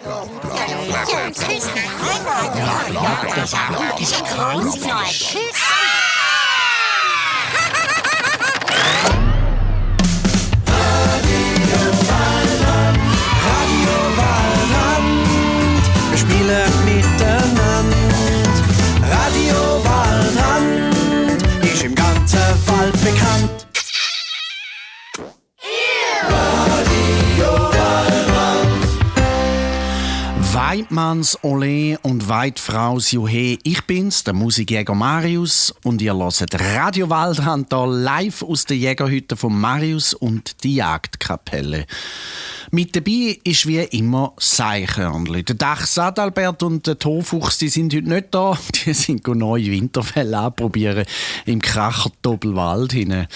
Wir spielen miteinander. Radio Waldrand ist im ganzen Wald bekannt. Weidmanns Ole und Weidfraus Juhe. Ich bin's, der Musikjäger Marius, und ihr hört Radio Waldrand hier live aus der Jägerhütte von Marius und die Jagdkapelle. Mit dabei ist wie immer Seichhörnli. Der Dachs Adalbert und der Tofuchs, die sind heute nicht da. Die sind neue Winterfelle anprobieren im Kracher Doppelwald hinein.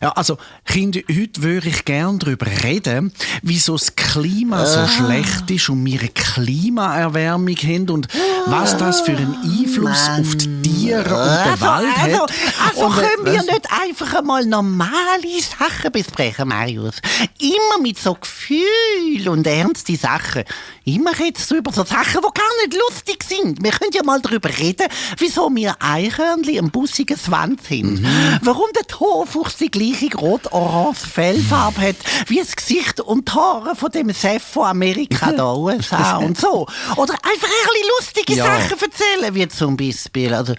Ja, also, Kinder, heute würde ich gerne darüber reden, wieso das Klima so schlecht ist und wir eine Klimaerwärmung haben und was das für einen Einfluss auf die Tiere und den Wald hat. Also können wir nicht einfach einmal normale Sachen besprechen, Marius? Immer mit so Gefühl und ernste Sachen. Immer redest du über so Sachen, die gar nicht lustig sind. Wir können ja mal darüber reden, wieso wir Eichhörnli ein bussiges Schwanz haben. Warum der Tofuchs die gleiche rot-orange Fellfarbe hat wie das Gesicht und die Haare von dem Chef von Amerika da, USA und so. Oder einfach ein bisschen lustige Sachen erzählen, wie zum Beispiel, also,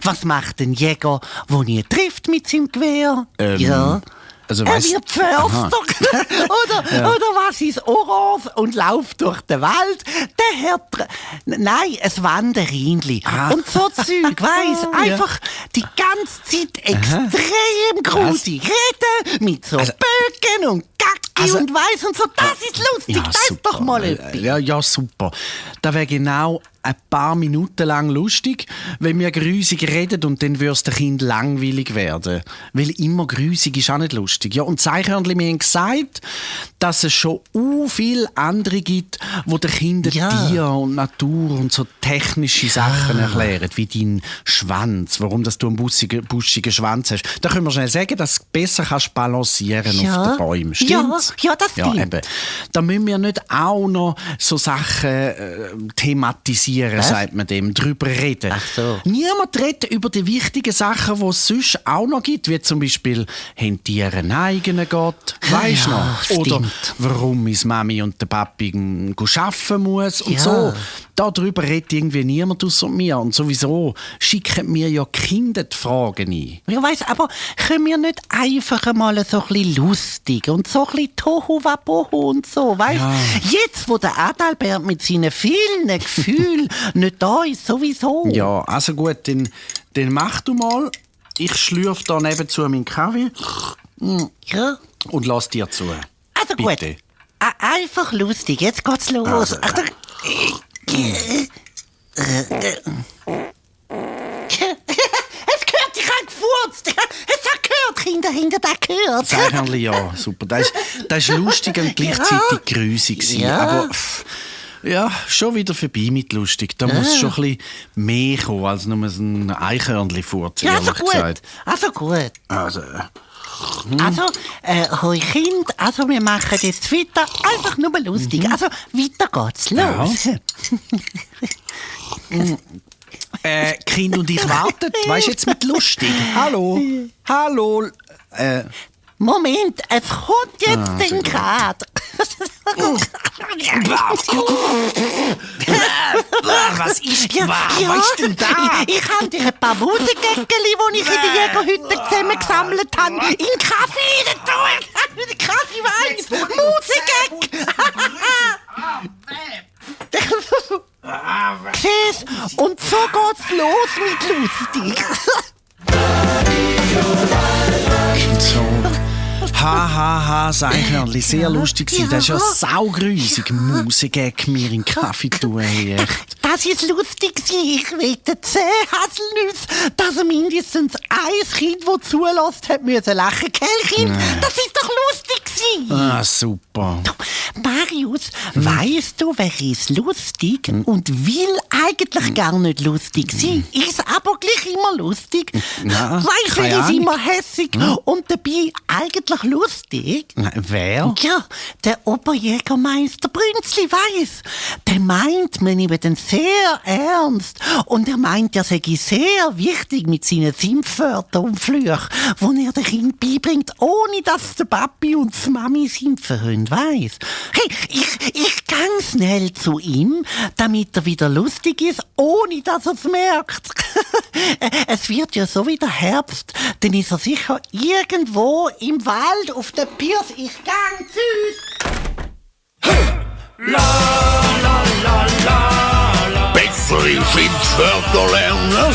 was macht ein Jäger, der nie trifft mit seinem Gewehr? Also, er wird Förster. oder was ist orange und läuft durch den Wald? Der hat... Nein, ein Wanderinli. Und so Zeug, weiss. Einfach die ganze Zeit extrem grusig. Reden mit so Böcken und Gacki und weiss und so. Das ist lustig. Das ist doch mal etwas. Ja, super. Das wäre genau ein paar Minuten lang lustig, wenn wir grusig reden und dann würde es dem Kind langweilig werden. Weil immer grusig ist auch nicht lustig. Ja, und Seichhörnli, mir haben gesagt, dass es schon viele andere gibt, die den Kindern Tier und Natur und so technische Sachen erklären, wie dein Schwanz, warum dass du einen buschigen Schwanz hast. Da können wir schnell sagen, dass du besser kannst balancieren auf den Bäumen. Stimmt's? Ja, das stimmt. Eben. Da müssen wir nicht auch noch so Sachen thematisieren, sagt man dem, drüber reden. Ach so. Niemand redet über die wichtigen Sachen, die es sonst auch noch gibt, wie zum Beispiel, haben Tiere einen eigenen Gott? Weisst du noch? Stimmt. Oder warum meine Mami und der Papi arbeiten muss und so. Darüber redet irgendwie niemand außer mir. Und sowieso schicken mir ja Kinder die Fragen ein. Ja, weiss, aber können wir nicht einfach mal so ein bisschen lustig und so ein bisschen Tohuwabohu und so, weißt? Ja. Jetzt, wo der Adalbert mit seinen vielen Gefühlen nicht da ist, sowieso. Ja, also gut, dann mach du mal. Ich schlürfe da nebenzu meinen Kaffee Ja. und lass dir zu. Also Bitte. gut. Einfach lustig, jetzt geht's los. Also, Achtung. Es gehört, ich habe gefurzt. Es hat gehört, Kinder, das gehört. Seichhörnli, ja, super. Das ist lustig und gleichzeitig grusig sein. Ja. Aber ja, schon wieder vorbei mit lustig. Da muss schon ein bisschen mehr kommen, als nur ein Eichhörnli-Furz, Ja, ehrlich also gut. gesagt. Also gut. Also, hoi Kind, also wir machen jetzt weiter, einfach nur lustig. Also weiter geht's, los. Kind und ich warten. Weißt du, jetzt mit lustig. Hallo. Moment, es kommt jetzt den Grad. Was ist Ja, was ist denn da? Ich habe dir ein paar Musikgäckeli, die ich in der Jägerhütte zusammengesammelt habe, in Kaffee getan. Kaffee weiss, Musikgäck. Siehst, und so geht's los mit lustig. So. Ha, Seichhörnli, sehr lustig gewesen. Das ist ja saugrüsig. Musik mir in den Kaffee tun. Echt. Das ist lustig. Ich wette 10 Haselnüsse, dass mindestens ein Kind, das zulässt, hat müssen lachen. Gell, Kind? Das ist doch lustig gewesen. Ah, super. Marius, weißt du, wer ist lustig und will eigentlich gar nicht lustig sein, ist aber gleich immer lustig? Na, Weißt du, keine er ist Ahnung. immer hässig und dabei eigentlich lustig? Na, wer? Ja, der Oberjägermeister Brünzli weiss. Der meint, man nimmt ihn sehr ernst. Und er meint, er sei sehr wichtig mit seinen Schimpfwörtern und Flüchen, die er den Kind beibringt, ohne dass der Papi und die Mami schimpfen können, weiss. Hey, ich gang schnell zu ihm, damit er wieder lustig ist, ohne dass er es merkt. Es wird ja so wieder Herbst, dann ist er sicher irgendwo im Wald auf der Piers. Ich gang süß. La la la la la. Bessere Schimpfwörter lernen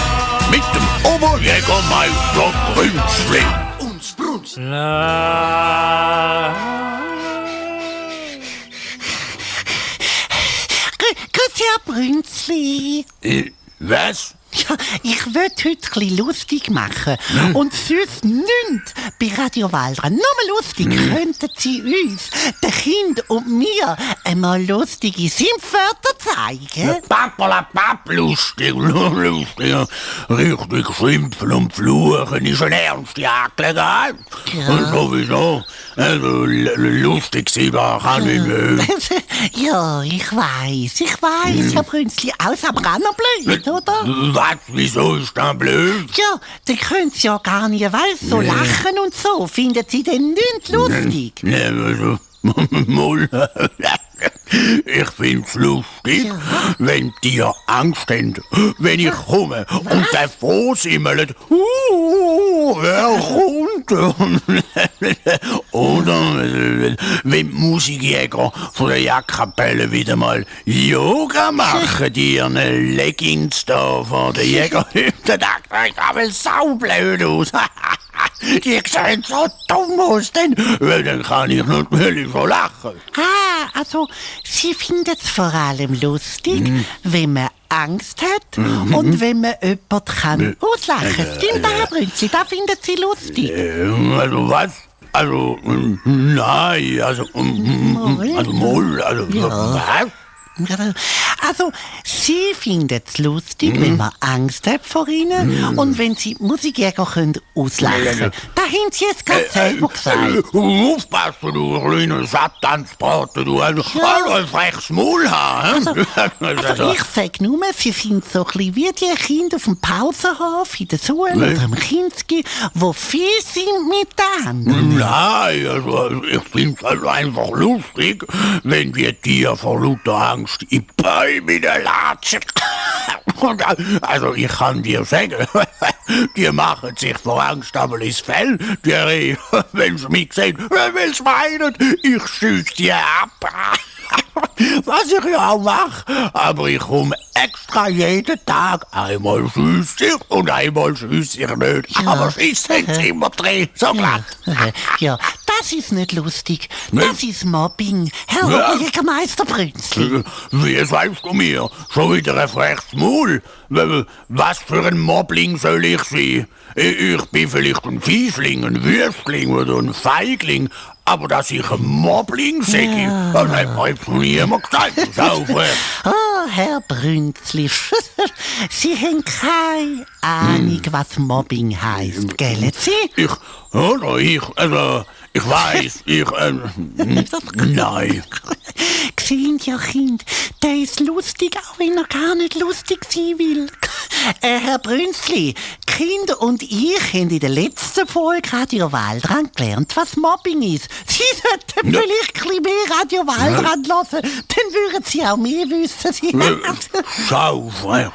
mit dem Oberjägermeister Brünzli. Uns Bruns. La. Grüß Herr Brünzli. Was? Ja, ich will heute ein bisschen lustig machen. Und sonst nichts bei Radio Waldran. Nur mal lustig könnten Sie uns, den Kind und mir, einmal lustige Schimpfwörter zeigen. Pappalapapp, lustig, lustig. Richtig schimpfen und fluchen ist eine ernste Angelegenheit. Ja. Und sowieso, also lustig sein, da kann ich nicht. Ja, ich weiss, Herr Brünzli, alles aber auch noch blöd, oder? Was, wieso ist das blöd? Ja, dann können Sie ja gar nicht, weiss, so lachen und so. Finden Sie denn nicht lustig? Ne, also, Moll. Ich find's lustig, wenn die Angst haben, wenn ich komme und davor simmelt, wer kommt? Oder wenn die Musikjäger von der Jagdkapelle wieder mal Yoga machen, die ihren Leggings da von der Jägerhütte, da sieht aber saublöd aus. Die sehen so dumm aus, denn dann kann ich natürlich so lachen. Ah, also Sie finden es vor allem lustig, wenn man Angst hat und wenn man jemanden kann auslachen kann. Stimmt, Herr Brünzli, das finden Sie lustig. Also was? Also, nein, also Moll, also was? Also, Sie finden es lustig, wenn man Angst hat vor Ihnen und wenn Sie Musikjäger können auslachen. Da haben Sie jetzt gerade selber gesagt. Aufpassen, du kleiner Satansbraten, du. Also ein freches Maul haben. Also ich sage nur, Sie sind so ein bisschen wie die Kinder auf dem Pausenhof in der Schule oder im Kinski, die viel sind miteinander. Nein, also ich find's also einfach lustig, wenn die Tiere vor lauter Angst in Bäume latschen. Also ich kann dir sagen, die machen sich vor Angst einmal ins Fell. Die, wenn sie mich sehen, wenn sie weinen, ich schieße die ab. Was ich ja auch mache, aber ich komme extra jeden Tag. Einmal schieße ich und einmal schieße ich nicht. Ja. Aber schießen sie immer drin, so glatt. Ja, das ist nicht lustig. Das ist Mobbing. Herr Jägermeister Brünzli. Wie sagst du mir? Schon wieder ein freches Maul? Was für ein Mobbling soll ich sein? Ich bin vielleicht ein Fiesling, ein Würstling oder ein Feigling, aber dass ich ein Mobbling sage, das hat mir jetzt noch niemand gesagt. Das ist auch frech. Oh, Herr Brünzli, Sie haben keine Ahnung, was Mobbing heisst, gell? Sie? Ich weiss, nein. Sehen ja, Kind, der ist lustig, auch wenn er gar nicht lustig sein will. Herr Brünzli, Kinder und ich haben in der letzten Folge Radio Waldran gelernt, was Mobbing ist. Sie sollten vielleicht ein bisschen mehr Radio Waldran hören, dann würden Sie auch mehr wissen. Saufrecht,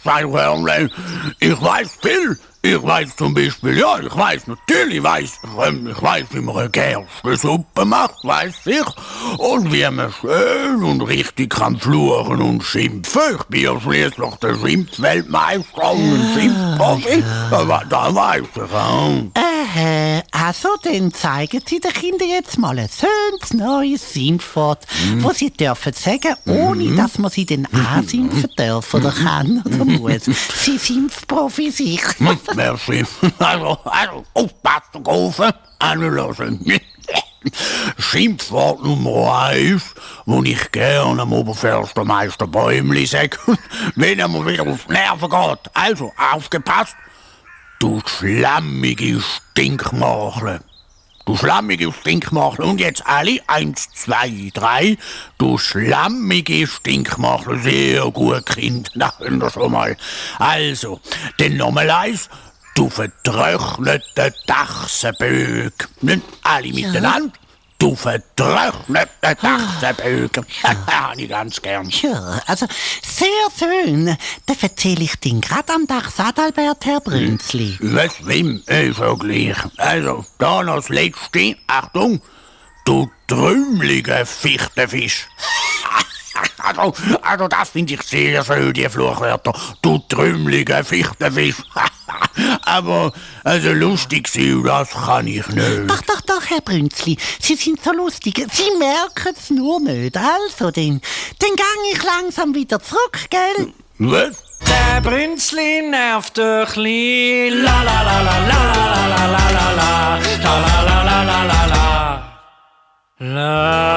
sein Hörnlein. Ich weiss viel. Ich weiss zum Beispiel, ich weiss, wie man eine Gerstensuppe macht, weiss ich. Und wie man schön und richtig kann fluchen und schimpfen. Ich bin ja schließlich der Schimpfweltmeister und ein Schimpfprofi. Da weiss ich auch. Also, dann zeigen Sie den Kindern jetzt mal ein schönes neues Schimpfwort, wo sie dürfen sagen, ohne dass man sie dann anschimpfen darf oder kann oder muss. Sie Schimpfprofi sich. Merci. Also, aufpassen, Gofen, anlassen. Schimpfwort Nummer 1, wo ich gerne am Oberförstermeister Bäumli sage, wenn er mir wieder auf die Nerven geht. Also, aufgepasst, du schlammige Stinkmachle. du schlammige Stinkmachel. Und jetzt alle, 1, 2, 3, du schlammige Stinkmachel. Sehr gut, Kind, na, hören wir schon mal. Also, dann nochmal eins. Du vertrocknete Dachsenböck. Nicht alle miteinander. Du vertrocknete Dachsenböck. Habe ich ganz gern. Ja, also sehr schön. Dann erzähle ich dir gerade am Dach Adalbert, Herr Brünzli. Was wem? Schon gleich. Also, da noch das Letzte. Achtung. Du trümmelige Fichtenfisch. Also das finde ich sehr schön, die Fluchwörter. Du trümmelige Fichtenfisch. Aber also lustig sein, das kann ich nicht. Doch, Herr Brünzli, Sie sind so lustig. Sie merken es nur nicht. Also, dann gang ich langsam wieder zurück, gell? Was? Der Brünzli nervt ein bisschen. La la la la la la la la la la la la la la la la la la.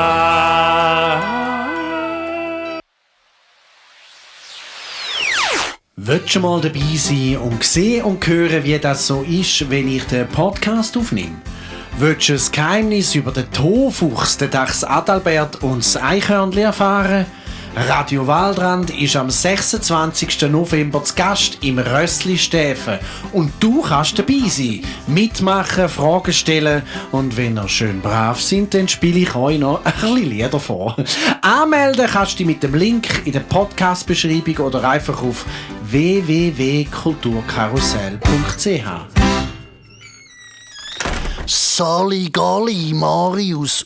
Willst du mal dabei sein und sehen und hören, wie das so ist, wenn ich den Podcast aufnehme? Willst du das Geheimnis über den Tofuchs, den Dachs Adalbert und das Eichhörnchen erfahren? Radio Waldrand ist am 26. November zu Gast im Rössli Stäfen. Und du kannst dabei sein, mitmachen, Fragen stellen. Und wenn ihr schön brav sind, dann spiele ich euch noch ein bisschen Lieder vor. Anmelden kannst du dich mit dem Link in der Podcast-Beschreibung oder einfach auf www.kulturkarussell.ch. Sali Gali, Marius,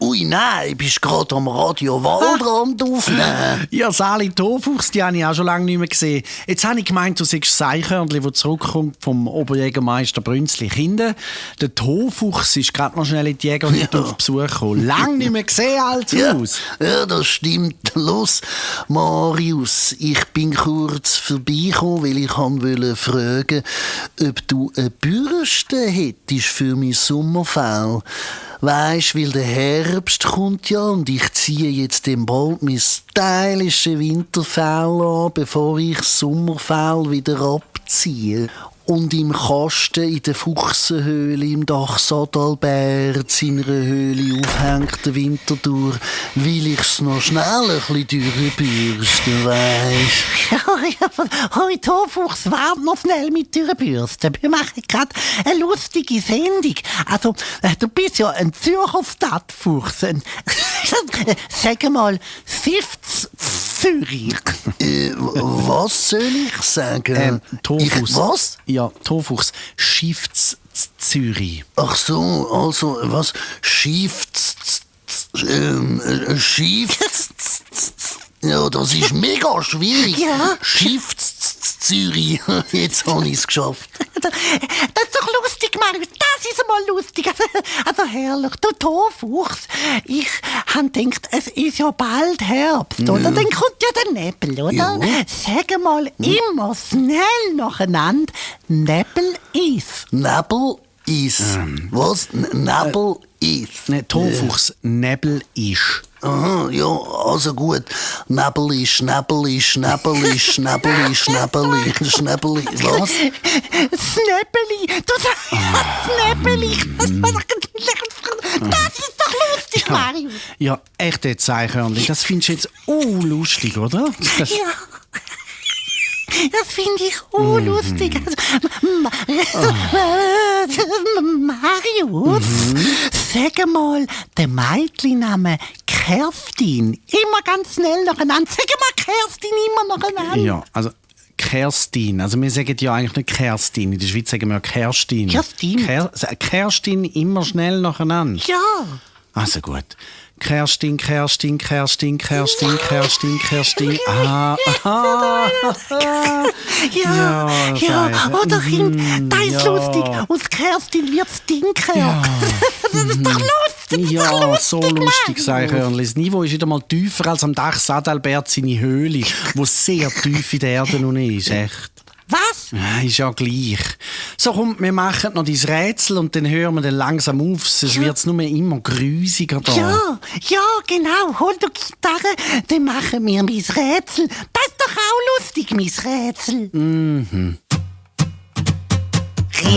Ui, nein, bist gerade am Radio Waldrand aufnehmen. Ja, Sali Tofuchs, die habe ich auch schon lange nicht mehr gesehen. Jetzt habe ich gemeint, du seist das Eichhörnchen, das zurückkommt vom Oberjägermeister Brünzli Kinder. Der Tofuchs ist gerade noch schnell in die Jägerhütte auf Besuch gekommen. Lange nicht mehr gesehen, als Ja, das stimmt. Los, Marius, ich bin kurz vorbeigekommen, weil ich wollte fragen, ob du eine Bürste hättest für mein Sommerfell. Weisst, weil der Herbst kommt ja und ich ziehe jetzt dem bald mein stylische Winterfell an, bevor ich das Sommerfell wieder abziehe. Und im Kasten in der Fuchsenhöhle im Dach Adalbert seiner Höhle aufhängt der Winter durch, will ich's noch schnell ein bisschen durchbürsten, weisst. Ja, hoi Tofuchs, wart noch schnell mit durchbürsten. Wir machen gerade eine lustige Sendung. Also, du bist ja ein Zürcher Stadtfuchs. Sag mal, Sifts Zürich. Was soll ich sagen? Tofuchs. Was? Ja, Tofuchs. Schiffts Zürich. Ach so, also, was? Ja, das ist mega schwierig. Ja. Zürich. Jetzt habe ich es geschafft. Das ist doch lustig, Marius. Das ist einmal lustig. Also herrlich. Du Tofuchs. Ich habe gedacht, es ist ja bald Herbst, oder? Dann kommt ja der Nebel, oder? Ja. Sag mal immer schnell nacheinander. Nebel ist. Nebel ist. Was? Nebel ist. Ne, Tofuchs. Nebel ist. Aha, ja, also gut. Schnäbeli. Was? Schnäbeli. Du sagst Schnäbeli. Das ist doch lustig, Mario. Ja, echt jetzt, Eichhörnchen. Das findest du jetzt lustig, oder? Ja. Das finde ich lustig. Marius, sag mal, der Mädchenname Kerstin. Immer ganz schnell nacheinander. Sag mal Kerstin, immer nacheinander. Ja, also Kerstin. Also wir sagen ja eigentlich nicht Kerstin. In der Schweiz sagen wir Kerstin. Kerstin. Kerstin immer schnell nacheinander. Ja. Also gut. Kerstin. Aha. Ja, oder Kind, das ist lustig. Aus Kerstin wird Stinker. Ja. Das ist doch lustig. Ja, so lustig, Eichhörnchen. Das Niveau ist wieder mal tiefer als am Dach Adalbert seine Höhle, wo sehr tief in der Erde nun ist. Echt. Was? Ja, ist ja gleich. So, komm, wir machen noch dein Rätsel und dann hören wir dann langsam auf. Es wird nur immer grusiger da. Ja, genau. Hol du Gitarre, dann machen wir mein Rätsel. Das ist doch auch lustig, mein Rätsel.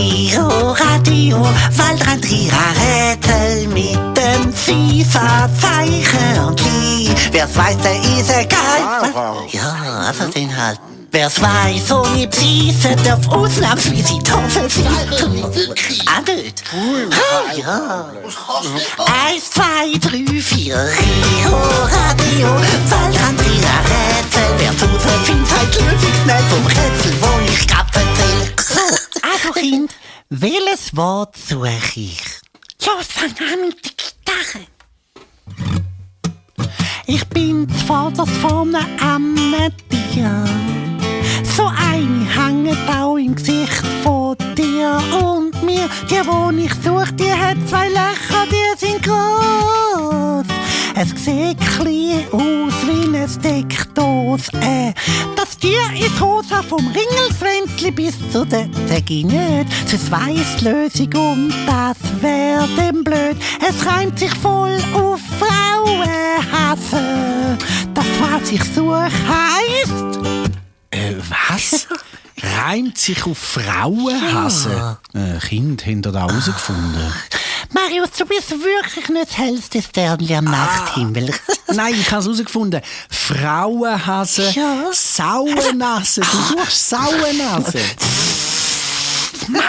Rio Radio, Waldrand Rätsel mit dem FIFA Zeichen und Lie. Wer's weiß, der ist egal. Ja, also den halt. Wer's weiß, ohne Psyche darf ausnahmsweise die Tafel sein. Ah, nicht? Ja. 1, 2, 3, 4, Rio Radio, Waldrand Rätsel. Wer's rausfindet, halt lösungsnell vom Rätsel, wo ich grad erzähle. So, also Kind, welches Wort suche ich? Los, fang an mit der Gitarre. Ich bin zuvörderst vorne am Tier. So eine hängt auch im Gesicht von dir und mir. Die, wo ich suche, die hat 2 Löcher, die sind groß. Es sieht klein aus wie eine Steckdose. Das Tier ist rosa vom Ringelfränzli bis zu der, sag ich nicht, sonst weiss die Lösung und das wär dem blöd. Es reimt sich voll auf Frauenhasse. Das, was ich suche, heisst... Was? Reimt sich auf Frauenhasse? Kind, habt ihr das herausgefunden? Marius, du bist wirklich nicht das hellste Sternchen am Nachthimmel. Nein, ich habe es herausgefunden. Frauenhasse, Ja. Sauenase. Du suchst Sauenase. Mann!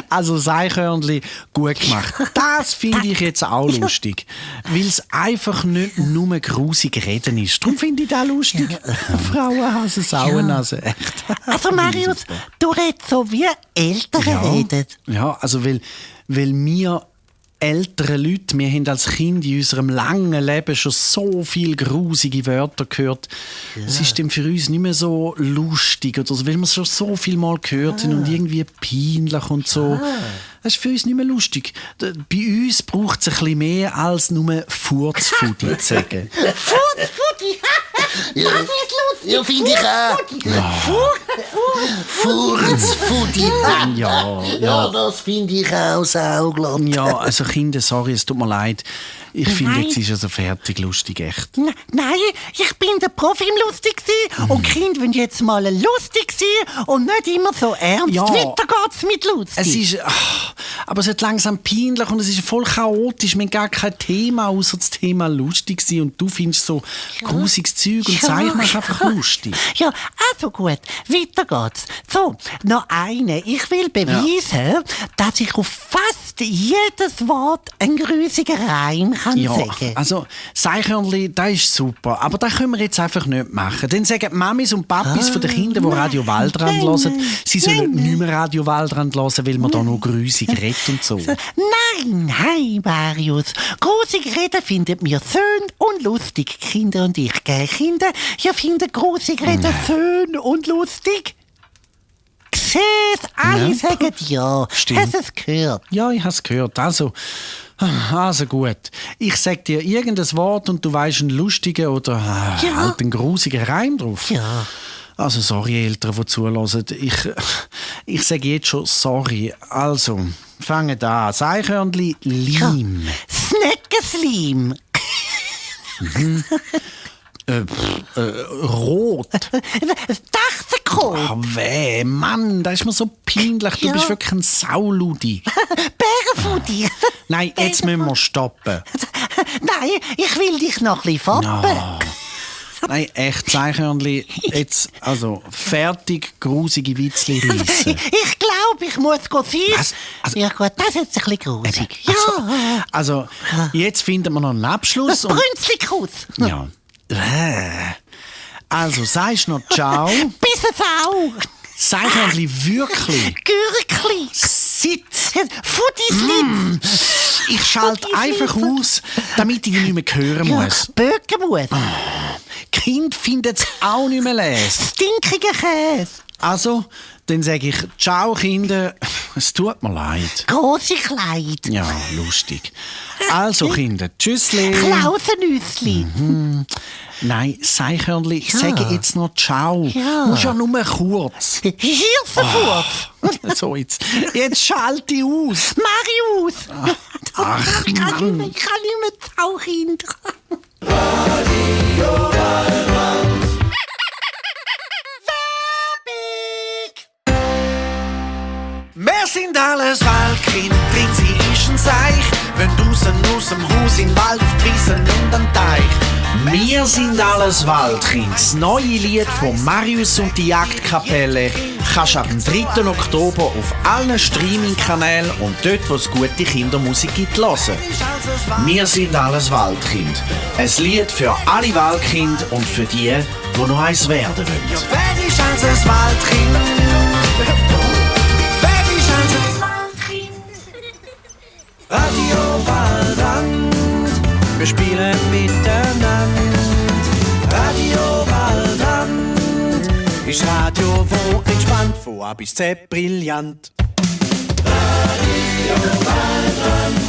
Also Seichhörnli, gut gemacht. Das finde ich jetzt auch lustig. Weil es einfach nicht nur grusig reden ist. Darum finde ich das lustig. Frauenhasse, Sauenase. Echt. Also Marius, du redest so wie Ältere reden. Ja, also weil wir ältere Leute, wir haben als Kind in unserem langen Leben schon so viele grusige Wörter gehört. Es ist dann für uns nicht mehr so lustig oder so, weil wir es schon so viel Mal gehört haben und irgendwie peinlich und so. Das ist für uns nicht mehr lustig. Bei uns braucht es ein bisschen mehr als nur Furzfudi zu sagen. Furzfudi! Ja, Das ist lustig! ja, finde ich auch. Furzfudi. Ja, das finde ich auch sauglatt. Ja, also Kinder, sorry, es tut mir leid. Ich finde, Nein. jetzt ist es fertig lustig, echt. Nein, ich bin der Profi im Lustig sein und Kind wollen jetzt mal lustig sein und nicht immer so ernst. Ja. Weiter geht's mit lustig. Es ist, aber es wird langsam peinlich und es ist voll chaotisch. Wir haben gar kein Thema, außer das Thema lustig sein. Und du findest so grusiges Zeug und zeichnest einfach lustig. Ja, also gut, weiter geht's. So, noch eine. Ich will beweisen, dass ich auf fast jedes Wort einen grusigen Reim kann sagen. Also Seichhörnli, das ist super, aber das können wir jetzt einfach nicht machen. Dann sagen die Mamis und Papis von den Kindern, die Radio Waldrand hören, sie sollen nicht mehr Radio Waldrand hören, weil man da nur grusig redet und so. Nein, Marius. Grusig reden findet mir schön und lustig, Kinder und ich. Gell, Kinder? Ihr findet grusig reden schön und lustig? Seht, alle sagen ja. Stimmt. Hast du es gehört? Ja, ich habe es gehört. Also gut. Ich sag dir irgendein Wort und du weißt einen lustigen oder halt einen grusigen Reim drauf. Ja. Also sorry, Eltern, die zuhören. Ich sage jetzt schon sorry. Also, fangen an. Seichhörnli, Leim. Snackenslim. Rot. Dachsenkohl. Weh, Mann, das ist mir so peinlich. Du Ja. bist wirklich ein Sauludi. Bärenfudi. Nein, jetzt müssen wir stoppen. Nein, ich will dich noch ein bisschen foppen. Nein, echt, Seichhörnli, jetzt, also, fertig, grusige Witzli reissen. Ich glaube, ich muss gehen. Was? Also- Ja gut, das ist jetzt ein bisschen grusig. Ja. Also, jetzt finden wir noch einen Abschluss. Und, Brünzlikuss. ja. Also, sagst noch Ciao. Bis es auch. Seichhörnli, wirklich. Gürkli. Sitz. Fudislim. Ich schalte einfach aus, damit ich dich nicht mehr hören muss. Böckenmus. Kind findet es auch nicht mehr lesen. Stinkiger Käse. Also, dann sage ich Ciao, Kinder. Es tut mir leid. Grosse Kleid. Ja, lustig. Also, Kinder, tschüssli. Klausenüssli. Nein, Seichhörnli, ich sage jetzt noch Ciao. Ja. Muss ja nur kurz. Hirsenfurz. So, jetzt schalte ich aus. Marius. Ach, ich kann Mann. nicht mehr Tauchkind. Waldkind, Fritzi ist ein Seich, wenn draussen aus dem Haus in den Wald aufpreisen und an den Teich. Wir sind alles Waldkind. Das neue Lied von Marius und die Jagdkapelle kannst du ab dem 3. Oktober auf allen Streaming-Kanälen und dort, wo es gute Kindermusik gibt, hören. Wir sind alles Waldkind. Ein Lied für alle Waldkinder und für die noch eins werden wollen. Ja, wer ist also ein Waldkind? Wer ist also ein Waldkind? Radio Waldrand, wir spielen miteinander. Radio Waldrand ist Radio, wo entspannt, von A bis Z brillant. Radio Waldrand.